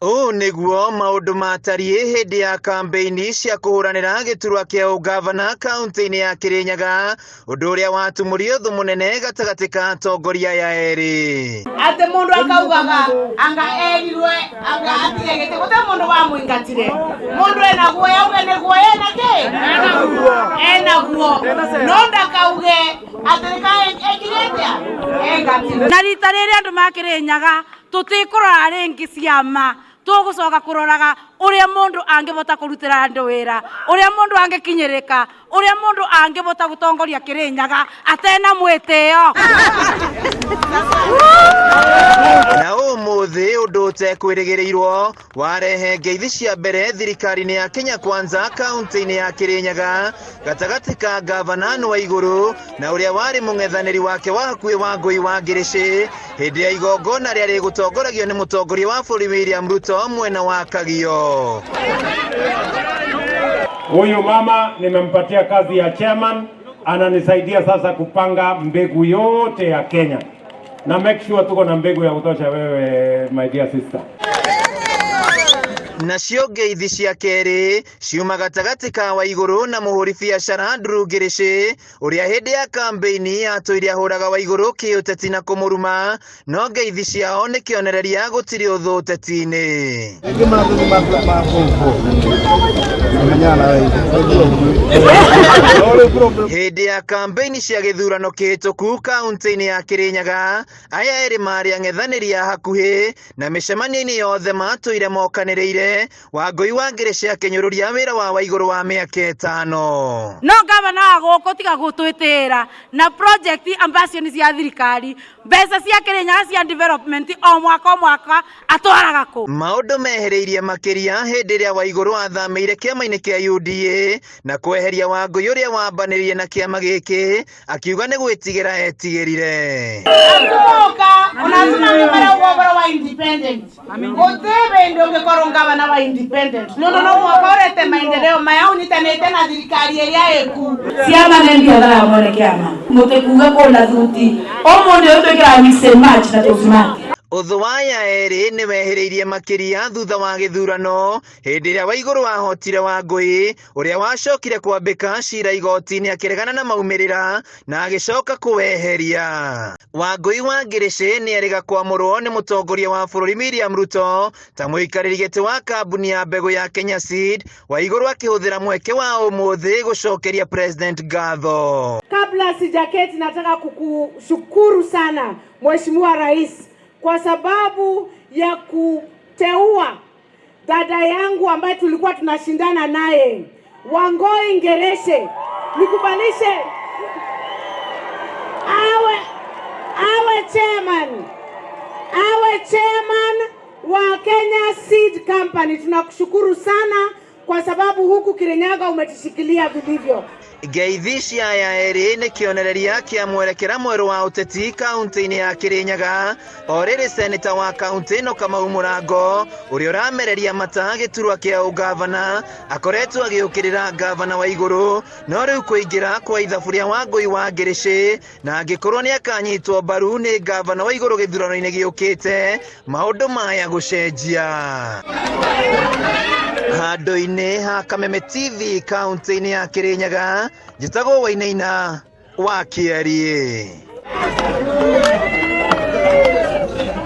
Ũũ nĩguo maũndũ matariĩ hĩndĩ ya kambĩini cia kũhũranĩra gĩturwa kĩa ũgavana kaunti-inĩ ya Kĩrĩnyaga, ũndũ ũrĩa watumũrie ũthũ mũnene gatagatĩ ka atongoria aya erĩ. Atĩ mũndũ akaugaga anga erirwe anga atige gĩtĩ, gũtirĩ mũndũ wamũingatire. Mũndũ ena guoya auge nĩ guoya ena kĩ? Enaguo, no ndakauge atĩ nĩ ka ekire atĩa, engatirwe. Na rita rĩrĩ andũ ma Kĩrĩnyaga tũtikũrora rĩngĩ ciama, tũgũcoka kũroraga ũrĩa mũndũ angĩbota kũrutĩra andũ wĩra, ũrĩa mũndũ angĩkinyĩrĩka, ũrĩa mũndũ angĩbota gũtongoria Kĩrĩnyaga atena mwĩtĩo. Na ũmũthĩ ũndũ ũtekwĩrĩgĩrĩirwo warehe ngeithi cia mbere thirikari-inĩ ya Kenya Kwanza kaunti-inĩ ya Kĩrĩnyaga gatagatĩ ka gavana Anne Waigũrũ na ũrĩa warĩ mũng'ethanĩri wake wa hakuhĩ Wangũi wa Ngĩrĩcĩ hĩndĩ ya igongona rĩa rĩgũtongoragio nĩ mũtongoria wa bũrũri William Ruto mwena wa Kagio. Huyu mama nimempatia kazi ya chairman, ananisaidia sasa kupanga mbegu yote ya Kenya na make sure tuko na mbegu ya kutosha. Wewe my dear sister. Nacio ngeithi cia kerĩ ciuma gatagatĩ ka Waigũrũ na mũhũri biacara Andrew Ngĩrĩcĩ ũrĩa hĩndĩ ya kambĩini atũire ahũraga Waigũrũ kĩũteti na kũmũruma, no ngeithi ciao nĩ kĩonereria gũtirĩ ũthũ ũteti-inĩ. Rĩngĩ maratathi ma form four. Menyana nawe Hĩndĩ ya kambĩini cia gĩthurano kĩhĩtũku kaunti-inĩ ya Kĩrĩnyaga, aya erĩ marĩ ang'ethanĩri a hakuhĩ na mĩcemanio-inĩ yothe matũire mokanĩrĩire. Wangũi wa Ngĩrĩcĩ akĩnyũrũria wĩra wa Waigũrũ wa mĩaka 5. No gavana wa gũkũ tiga gũtwĩtĩra na project ambacio nĩ cia thirikari, mbeca cia Kĩrĩnyaga cia development o mwaka o mwaka atwaraga kũ? Maũndũ mehereirie makĩria hĩndĩ ĩrĩa Waigũrũ athamĩire kĩama-inĩ kĩa UDA na kweheria Wangũi ũrĩa wambanĩrĩire na kĩama gĩkĩ, akiuga nĩ gwĩtigĩra etigĩrire. Tumoka onatuma marauga ũhoro wa independent, gũtirĩ hĩndĩ ũngĩkorwo ngavana wa independent nĩ ũndũ no mũhaka ũrete maendeleo maya ũnyitanĩte na thirikari ĩrĩa ĩku. Ciama nĩ biathara ya mwene kĩama, mũtĩkuge kũna thuti ũmũthĩ ũyũ twĩkĩraga mix and match na tũcimati. Ũthũ wa aya erĩ nĩ wehĩrĩirie makĩria thutha wa gĩthurano hĩndĩ ĩrĩa Waigũrũ ahotire Wangũi ũrĩa wacokire kwambĩka cira igoti-inĩ akĩregana na maumĩrĩra na agĩcoka kũweheria. Wangũi wa Ngĩrĩcĩ nĩ erĩga kwamũrwo nĩ mũtongoria wa bũrũri William Ruto ta mũikarĩri gĩtĩ wa kambuni ya mbegũ ya Kenya Seed, Waigũrũ akĩhũthĩra mweke wa ũmũthĩ gũcokeria President ngatho. Kabla sijaketi, nataka kukushukuru sana Mheshimiwa Rais kwa sababu ya kuteua dada yangu ambaye tulikuwa tunashindana naye Wangoi Ngereshe, nikubalishe awe chairman wa Kenya Seed Company. Tunakushukuru sana kwa sababu huku Kirinyaga umetushikilia vilivyo. Ngeithi cia aya erĩ nĩ kĩonereria kĩa mwerekera mwerũ wa ũteti kaunti-inĩ ya Kĩrĩnyaga. O rĩrĩ seneta wa kaunti ĩno Kamau Mũrango ũrĩa ũramereria mata gĩturwa kĩa ũgavana akoretwo agĩũkĩrĩra gavana Waigũrũ, no rĩu kũingĩra kwa ithabu rĩa Wangũi wa Ngĩrĩcĩ na angĩkorwo nĩ akanyitwo mbaru nĩ gavana Waigũrũ gĩthurano-inĩ gĩũkĩte, maũndũ maya gũcenjia. Handũ-inĩ ha Kameme TV kaunti-inĩ ya Kĩrĩnyaga, njĩtagwo Wainaina wa Kĩariĩ.